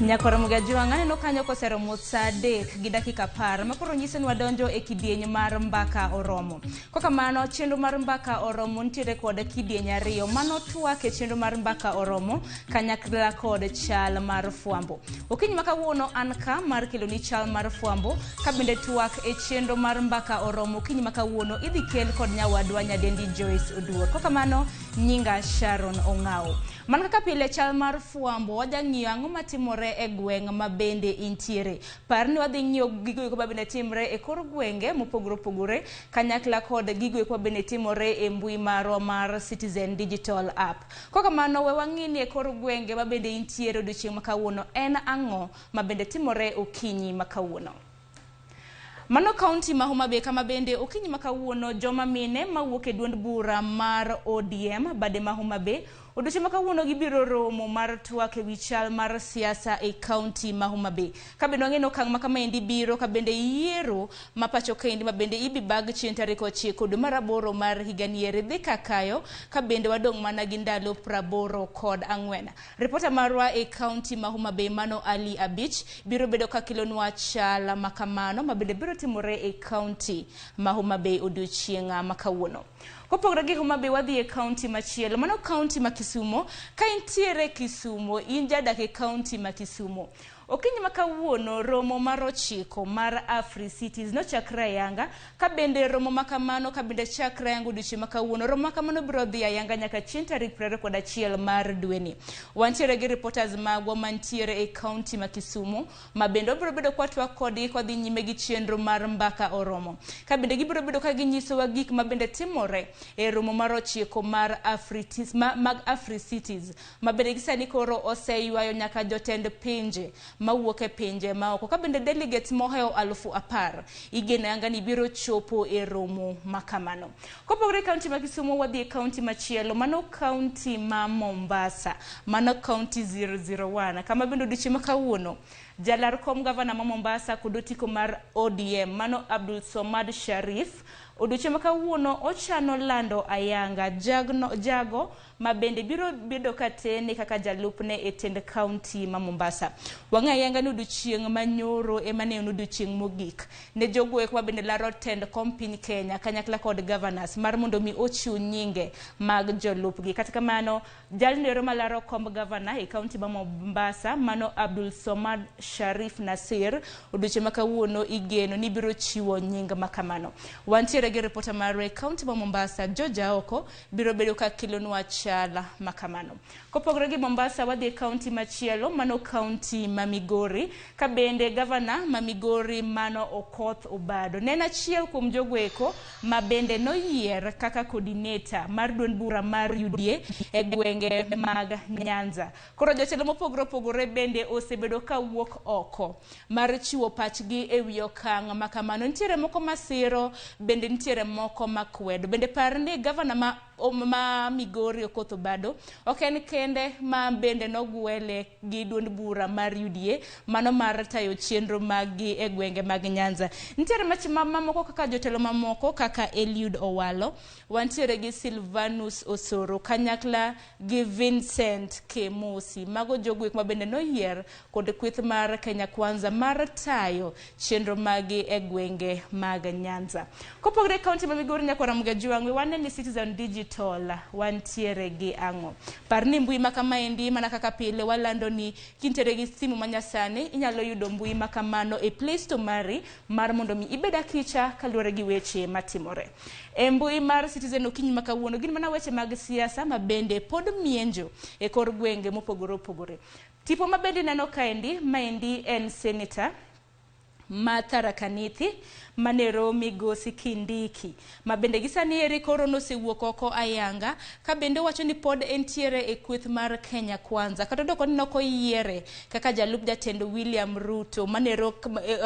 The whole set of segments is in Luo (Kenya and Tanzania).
Nyakwar Ramogi Ajwang' aneno kanyo koseromo saa 3:10 ma koro nyiso ni wadonjo e kidieny mar mbaka oromo. Kokamano chenro mar mbaka oromo nitiere kod kidieny ariyo mano twak e chenro mar mbaka oromo kanyakla kod chal mar fwambo. Okinyi ma kawuono an ka mar keloni chal mar fwambo ka bende twak e chenro mar mbaka oromo okinyi ma kawuono idhi kel kod nyawadwa nyadendi Joyce Oduor. Kokamano nyinga Sharon Ong'awo. Mana kaka pile chal mar fwambo wajang'iyo ang'o matimore e gweng' ma bende intiere. Par ni wadhi ng'iyo gigo eko mabende timre e kor gwenge mopogore opogore kanyakla kod gigo eko mabende timore e mbui marwa mar Citizen Digital App. Kokamano we wang'i ni e kor gwenge ma bende intiere odiochieng' ma kawuono en ang'o ma bende timore okinyi ma kawuono. Mano kaunti ma Homa Bay kama bende okinyi ma kawuono joma mine mawuok e duond bura mar ODM bade ma Homa Bay odiochieng' ma kawuono gibiro romo mar twak ewi chal mar siasa e kaunti ma Homa Bay. Ka bende wang'e ni okang' ma kamaendi biro ka bende yiero ma pacho kaendi ma bende ibi bag chieng' tarik 9 dwe mar 8 mar higani eri dhi kakayo ka bende wadong' mana gi ndalo 84. Ripota marwa e kaunti ma Homa Bay mano Ali Abich biro bedo ka kelonwa chal ma kamano ma bende biro timore e kaunti ma Homa Bay odiochieng' ma kawuono. Kopogore gi Homa Bay wadhi e kaunti machielo mano kaunti ma Kisumo. Ka intiere Kisumo in jadak e kaunti ma Kisumo. Okinyi ma kawuono romo mar 9 mar Afri Cities nochakre ayanga ka bende romo ma kamano ka bende chakre ayanga odiochieng' ma kawuono romo ma kamano biro dhi ayanga nyaka chieng' tarik 21 mar dweni. Wantiere gi reporters magwa mantiere e kaunti ma Kisumu ma bende wabiro bedo kwatwak kodgi kwadhi nyime gi chenro mar mbaka oromo. Ka bende gibiro bedo ka ginyisowa gik ma bende timore e romo mar 9 mar mag Afri Cities ma bende gi sani koro oseywayo nyaka jotend pinje mawuok e pinje maoko ka bende delegates mohewo 10,000 igeno yanga ni biro chopo e romo ma kamano. Kopogore e kaunti ma Kisumu wadhi e kaunti machielo mano kaunti ma Mombasa mano kaunti 001 kama bende odiochieng' ma kawuono jalar kom gavana ma Mombasa kod otiko mar ODM mano Abdul Somad Sharif odiochieng' ma kawuono ochano lando ayanga jago ma bende biro bedo ka tene kaka jalupne e tend kaunti ma Mombasa. Wang'e ayanga ni odiochieng' ma nyoro ema ne en odiochieng' mogik ne jogo eko ma bende laro tend kom piny Kenya kanyakla kod governors mar mondo mi ochiw nyinge mag jolupgi. Kata kamano jalno ero malaro komb gavana e kaunti ma Mombasa mano Abdul Somad Sharif Nasir odiochieng' ma kawuono igeno ni biro chiwo nying ma kamano. Wantiere gi ripota marwa e kaunti ma Mombasa George Aoko biro bedo ka kelonwa chal ma kamano. Kopogore gi Mombasa wadhi e kaunti machielo mano kaunti ma Migori ka bende gavana ma Migori mano Okoth Obado ne en achiel kuom jogo eko ma bende noyier kaka coordinator mar duond bura mar UDA e gwenge mag Nyanza. Koro jotelo mopogore opogore bende osebedo ka wuok oko mar chiwo pachgi e wi okang' ma kamano. Nitiere moko masiro bende nitiere moko makwedo. Bende par ni gavana ma Migori Okoth Obado ok en kende ma bende nogwele gi duond bura mar UDA mano mar tayo chenro maggi e gwenge mag Nyanza. Nitiere mamoko kaka jotelo mamoko kaka Eliud Owalo, wantiere gi Silvanus Osoro kanyakla gi Vincent Kemosi. Mago jogo eko ma bende noyier kod kweth mar Kenya Kwanza mar tayo chenro magi e gwenge mag Nyanza. Kopogore e kaunti ma Migori nyakwar Ramogi Ajwang' wane ni Citizen Digital wantiere gi ang'o. Par ni mbui ma kamaendi mana kaka pile walando ni kintiere gi simu ma nyasani inyalo yudo mbui ma kamano e Play Store mari mar mondo mi ibed akicha kaluwore gi weche matimore. E mbui mar Citizen okinyi ma kawuono gin mana weche mag siasa ma bende pod mienjo e kor gwenge mopogore opogore. Tipo ma bende ineno kaendi maendi en senator ma Tharaka Nithi manero migosi Kindiki ma bende gi sani eri koro nosewuok oko ayanga ka bende owacho ni pod entiere e kweth mar Kenya Kwanza kata odoko ni nokoyiere kaka jalup jatend William Ruto manero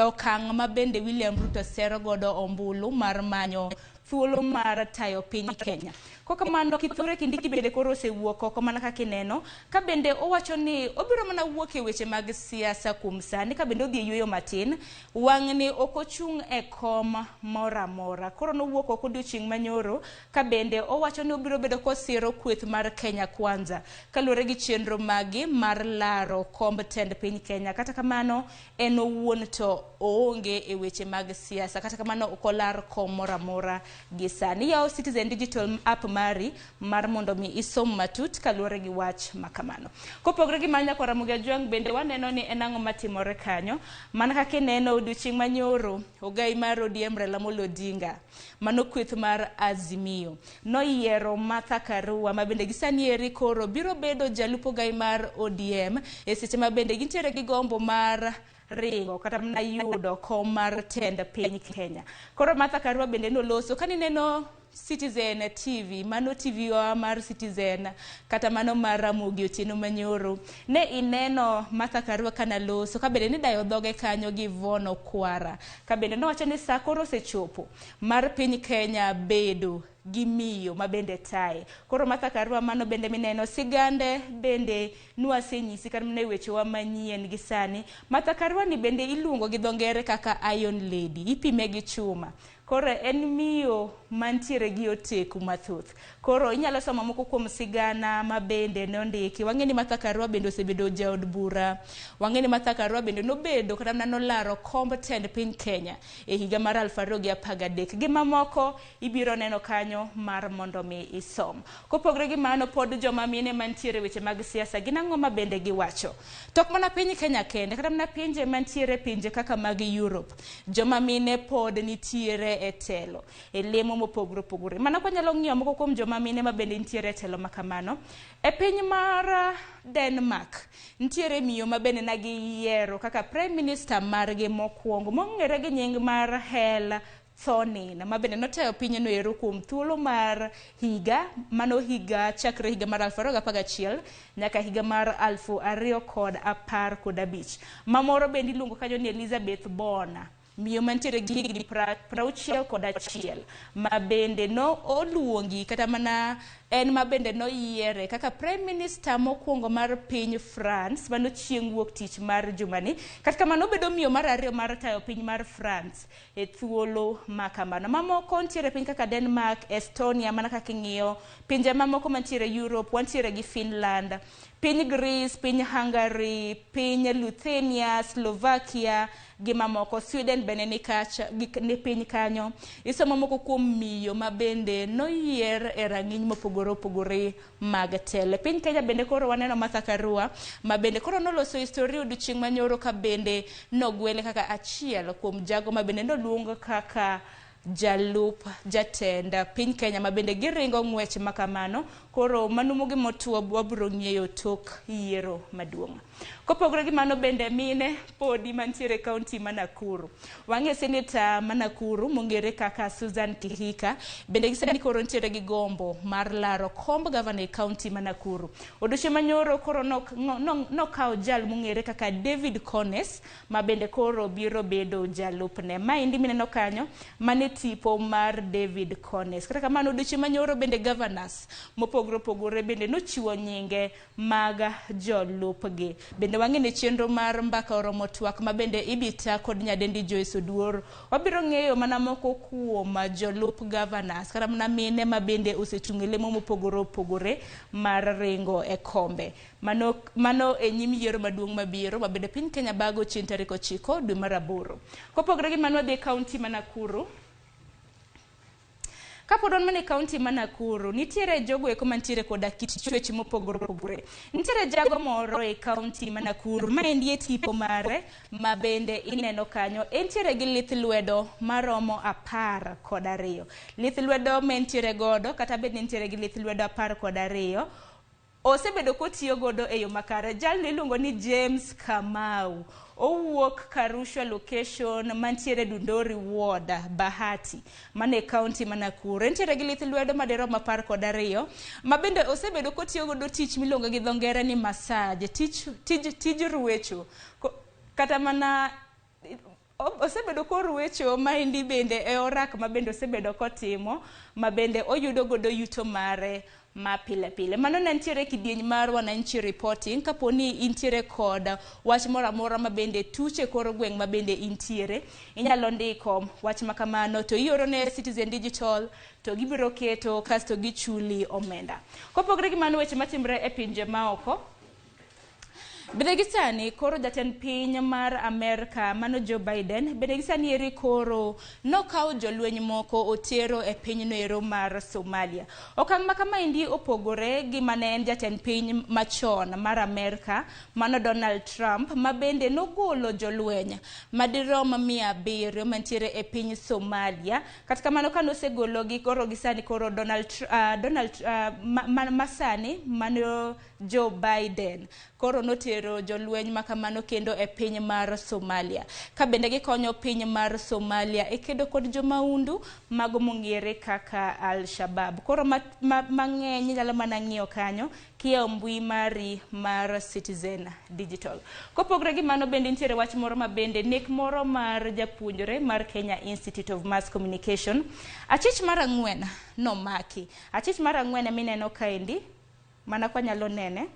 okang' ma bende William Ruto sero godo ombulu mar manyo thuolo mar tayo piny Kenya. Kokamano Kithure Kindiki bende koro osewuok oko mana kaka ineno, ka bende owacho ni obiro mana wuok e weche mag siasa kuom sani, ka bende odhi e yueyo matin, wang'ni ok ochung' e kom moro amora. Koro nowuok oko odiochieng' manyoro, ka bende owacho ni obiro bedo kosiro kweth mar Kenya Kwanza kaluwore gi chenro magi mar laro komb tend piny Kenya. Kata kamano, en owuon to oonge e weche mag siasa. Kata kamano, ok olar kom moro amora gi sani. Yaw Citizen Digital app mari mar mondo mi isom matut kaluwore gi wach ma kamano. Kopogore gi mano, nyakwa Ramogi Ajwang' bende waneno ni en ang'o matimore kanyo. Mana kaka ineno odiochieng' manyoro, ogai mar ODM Raila Amolo Odinga, mano kweth mar Azimio, noyiero Martha Karua ma bende gi sani eri koro biro bedo jalup ogai mar ODM e seche ma bende gintiere gi gombo mar ringo kata mana yudo kom mar tend piny Kenya. Koro Martha Karua bende noloso kanineno Citizen TV, mano TV wa mar Citizen kata mano mar Ramogi Otieno Manyoro, ne ineno Martha Karua kana loso ka bende nidayo dhoge kanyo gi Yvonne Okwara, ka bende nowacho ni sa koro osechopo mar piny Kenya bedo gi miyo ma bende taye. Koro Martha Karua mano bende mineno sigande bende nwasenyisi kata mana e wechewa manyien gi sani. Martha Karua ni bende iluongo gi dho ngere kaka Iron Lady, ipime gi chuma. Koro en miyo mantiere gi oteku mathoth. Koro inyalo somo moko kuom sigana ma bende nondiki. Wang'e ni Martha Karua bende osebedo jaod bura. Wang'e ni Martha Karua bende nobedo kata mana nolaro komb tend piny Kenya e higa mar 2013. Gi mamoko ibiro neno kanyo mar mondo mi isom. Kopogore gi mano, pod joma mine mantiere weche mag siasa gin ang'o ma bende giwacho? To ok mana piny Kenya kende, kata mana pinje mantiere pinje kaka mag Europe, joma mine pod nitiere e telo e lemo mopogore opogore. Mana kwanyalo ng'iyo moko kuom joma mine ma bende nitiere e telo ma kamano. E piny mar Denmark, nitiere miyo ma bende nagiyiero kaka Prime Minister margi mokwongo, mong'ere gi nying mar Helle Thorning, ma bende notayo pinyno ero kuom thuolo mar higa, mano higa chakre higa mar 2011 nyaka higa mar 2015. Mamoro bende iluongo kanyo ni Elizabeth Borne, miyo mantiere gi higni 61, ma bende no oluongi kata mana en ma bende noyiere kaka Prime Minister mokwongo mar piny France mano chieng' wuok tich mar jumani. Kata kamano obedo miyo mar ariyo mar tayo piny mar France e thuolo ma kamano. Mamoko nitiere piny kaka Denmark, Estonia, mana kaka ing'iyo pinje mamoko mantiere Europe, wantiere gi Finland, piny Greece, piny Hungary, piny Lithuania, Slovakia gi mamoko. Sweden bende ni kacha, ni piny kanyo. Isomo moko kuom miyo ma bende noyier e rang'iny mopogore opogore mag telo. Piny Kenya bende koro waneno Martha Karua ma bende koro noloso historia odiochieng' manyoro ka bende nogwele kaka achiel kuom jago ma bende noluong kaka jalup jatend piny Kenya ma bende giringo ng'wech ma kamano. Koro manumo gi motuo wabiro ng'eyo tok yiero maduong'. Kopogore gi mano bende mine podi mantiere e kaunti ma Nakuru. Wang'e seneta ma Nakuru mong'ere kaka Susan Kihika bende gisani koro nitiere gi gombo mar laro komb gavana e kaunti ma Nakuru. Odiochieng' manyoro koro nokawo jal mong'ere kaka David Kones ma bende koro biro bedo jalupne. Maendi mineno kanyo mane tipo mar David Kones. Kata kamano odiochieng' manyoro bende governors mopogore opogore bende nochiwo nyinge mag jolupgi. Bende wang'e ni chenro mar mbaka oromo twak ma bende ibita kod nyadendi Joyce Oduor. Wabiro ng'eyo mana moko kuom jolup governors kata mana mine ma bende osechung' e lemo mopogore opogore mar ringo e kombe. Mano e nyim yiero maduong' mabiro ma bende piny Kenya bago chieng' tarik 9 dwe mar 8. Kopogore gi mano wadhi e kaunti ma Nakuru. Kapod wan mana e kaunti ma Nakuru, nitiere jogo eko mantiere koda kit chwech mopogore opogore. Nitiere jago moro e kaunti ma Nakuru, maendi e tipo mare ma bende ineno kanyo. Entiere gi lith lwedo maromo 12. Lith lwedo ma entiere godo, kata bed ni entiere gi lith lwedo 12, osebedo kotiyo godo e yo makare. Jalno iluongo ni James Kamau. Owuok Karushwa location mantiere Dundori Ward, Bahati, mane kaunti ma Nakuru. Entiere gi lith lwedo madirom 12, ma bende osebedo kotiyo godo tich miluongo gi dho ngere ni massage, tij ruecho. Kata mana Osebedo korwecho. Maendi bende e orak ma bende osebedo kotimo, ma bende oyudo godo yuto mare ma pile pile. Mano ne nitiere kidieny mar Wananchi Reporting. Kapo ni intiere kod wach moro amora ma bende tuche kor gweng' ma bende intiere, inyalo ndiko wach ma kamano to ioro ne Citizen Digital to gibiro keto kasto gichuli omenda. Kopogore gi mano, weche matimre e pinje maoko. Bende gi sani koro jatend piny mar Amerka mano Joe Biden bende gi sani eri koro nokawo jolweny moko otero e pinyno ero mar Somalia. Okang' ma kamaendi opogore gi mane en jatend piny machon mar Amerka mano Donald Trump, ma bende nogolo jolweny madirom 700 mantiere e piny Somalia. Kata kamano, kanosegologi, koro gi sani koro Donald masani mano Joe Biden koro notero jolweny makamano kendo e piny mar Somalia, ka bende gikonyo piny mar Somalia e kedo kod jomaundu mago mong'ere kaka Al-Shabab. Koro mang'eny inyalo mana ng'iyo kanyo kiyawo mbui mari mar Citizen Digital. Kopogore gi mano, bende nitiere wach moro ma bende nek moro mar japuonjre mar Kenya Institute of Mass Communication. Achich mar ang'wen nomaki. Achich mar ang'wen emineno kaendi, mana kwanyalo nene.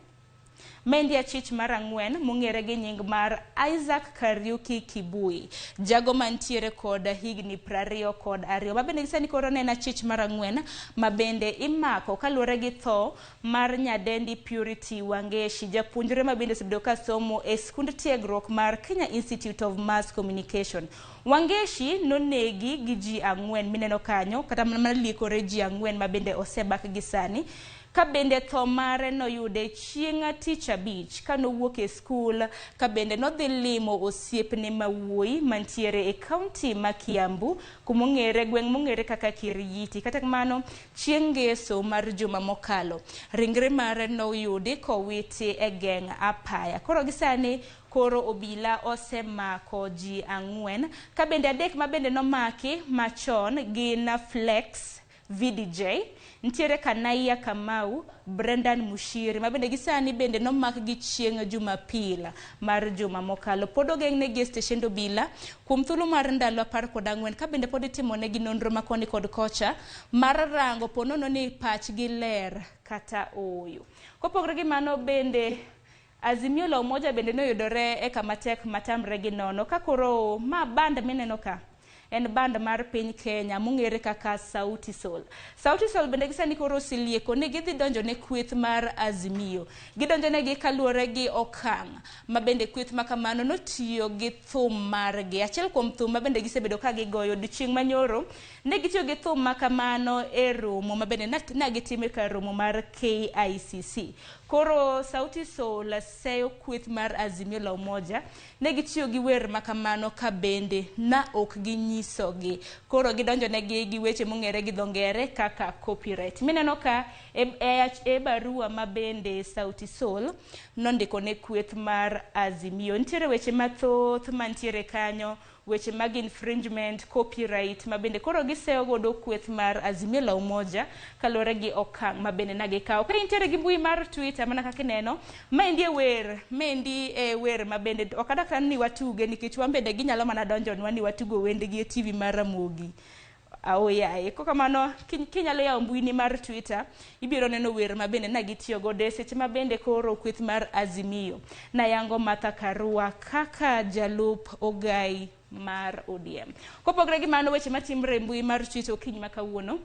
Maendi achich mar ang'wen mong'ere gi nying mar Isaac Kariuki Kibui, jago mantiere kod higni 22, ma bende sani koro ne en achich mar ang'wen ma bende imako kaluwore gi tho mar nyadendi Purity Wangeshi, japuonjre ma bende osebedo ka somo e skund tiegruok mar Kenya Institute of Mass Communication. Wangeshi nonegi gi ji ang'wen mineno kanyo, kata mana liekore ji ang'wen ma bende osebak gi sani, ka bende tho mare noyude chieng' tich abich kanowuok e skul, ka bende nodhi limo osiepne mawuoyi mantiere e kaunti ma Kiambu, kumong'ere gweng' mong'ere kaka Kirigiti. Kata kamano, chieng' ngeso mar juma mokalo, ringre mare noyudi kowiti e geng' apaya. Koro gi sani koro obila osemako ji ang'wen, ka bende adek ma bende nomaki machon gin Flex VDJ, nitiere Kanaia Kamau, Brendan Mushiri, ma bende gi sani bende nomak gi chieng' Jumapil mar juma mokalo. Pod ogeng'negi e steshend obila kuom thuolo mar ndalo 14, ka bende pod itimonegi nonro ma koni kod kocha mar rango ponono ni pachgi ler kata ooyo. Kopogore gi mano, bende Azimio la Umoja bende noyudore e kama tek matamre gi nono, ka koro ma band mineno ka en band mar piny Kenya mong'ere kaka Sauti Sol. Sauti Sol bende gisani koro oselieko ni gidhi donjo ne kweth mar Azimio. Gidonjo negi kaluwore gi okang' ma bende kweth ma kamano notiyo gi thum margi. Achiel kuom thum ma bende gisebedo ka gigoyo odiochieng' manyoro, ne gitiyo gi thum ma kamano e romo ma bende na gitimo e kar romo mar KICC. Koro Sauti Sol seyo kweth mar Azimio la Umoja ne gitiyo gi wer ma kamano ka bende na ok ginyisogi. Koro gidonjo negi gi weche mong'ere gi dho ngere kaka copyright. Mineno ka e barua ma bende Sauti Sol nondiko ne kweth mar Azimio. Nitiere weche mathoth mantiere kanyo, weche mag infringement, copyright, ma bende koro giseyo godo kweth mar Azimio la Umoja kaluwore gi okang' ma bende nagikawo. Ka intiere gi mbui mar Twitter, mana kaka ineno, maendi e wer, maendi e wer ma bende ok adwa ni watuge nikech wan bende ginyalo mana donjonwa ni watugo wendgi e TV mar Ramogi. Aoyaye. Kokamano, kinyalo yawo mbuini mar Twitter, ibiro neno wer ma bende nagitiyo godo e seche ma bende koro kweth mar Azimio nayango Martha Karua kaka jalup ogai mar ODM. Kopogore gi mano, weche matimre e mbui mar Twitter okinyi ma kawuono.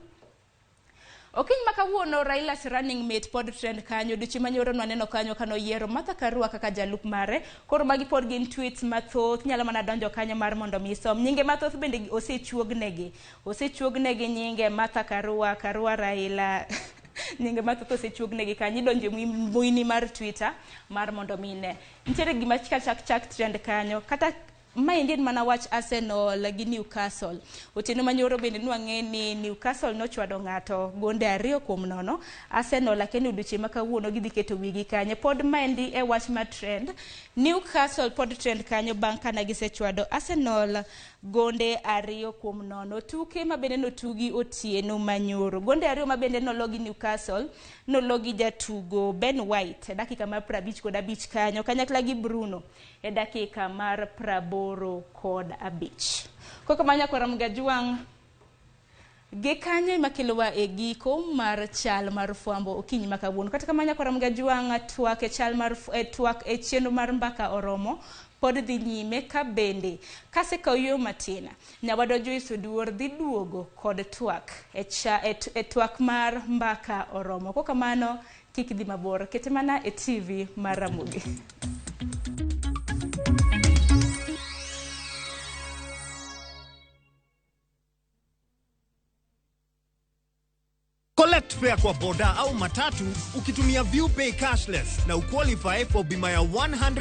Okinyi ma kawuono, Raila's running mate pod trend kanyo. Odiochieng' manyoro nwaneno kanyo kanoyiero Martha Karua kaka jalup mare. Koro magi pod gin tweets mathoth, nyalo mana donjo kanyo mar mondo mi isom. Nyinge mathoth bende osechuognegi. Osechuognegi nyinge Martha Karua, Karua Raila. Nyinge mathoth osechuognegi kanyo. Idonjo e mbuini mar Twitter mar mondo mi ine. Nitiere gima chak chak trend kanyo. Kata maendi en mana wach Arsenal gi Newcastle. Otieno manyoro bende nwang'e ni Newcastle nochwado ng'ato gonde 2-0. Arsenal lakini odiochieng' ma kawuono gidhi keto wigi kanye. Pod maendi e wach ma trend. Newcastle pod trend kanyo bang' kana gisechwado Arsenal gonde 2-0. Tuke ma bende notugi otieno manyoro. Gonde ariyo ma bende nologi Newcastle, nologi jatugo Ben White e dakika mar 55 kanyo kanyakla gi Bruno e dakika mar 86. 85. Kokamano nyakwara Mgajuang', gi kanyo ema kelowa e giko mar chal mar fwambo okinyi ma kawuono. Kata kamano nyakwara Mgajuang', twak e chal mar twak e chenro mar mbaka oromo pod dhi nyime ka bende kasekawo yo matin nyawadwa Joyce Oduor dhi duogo kod twak e, cha, e, e twak mar mbaka oromo. Kokamano kik dhi mabor, kete mana e TV mar Ramogi. Collect fare kwa boda au matatu ukitumia ViewPay cashless na uqualify for bima ya 100.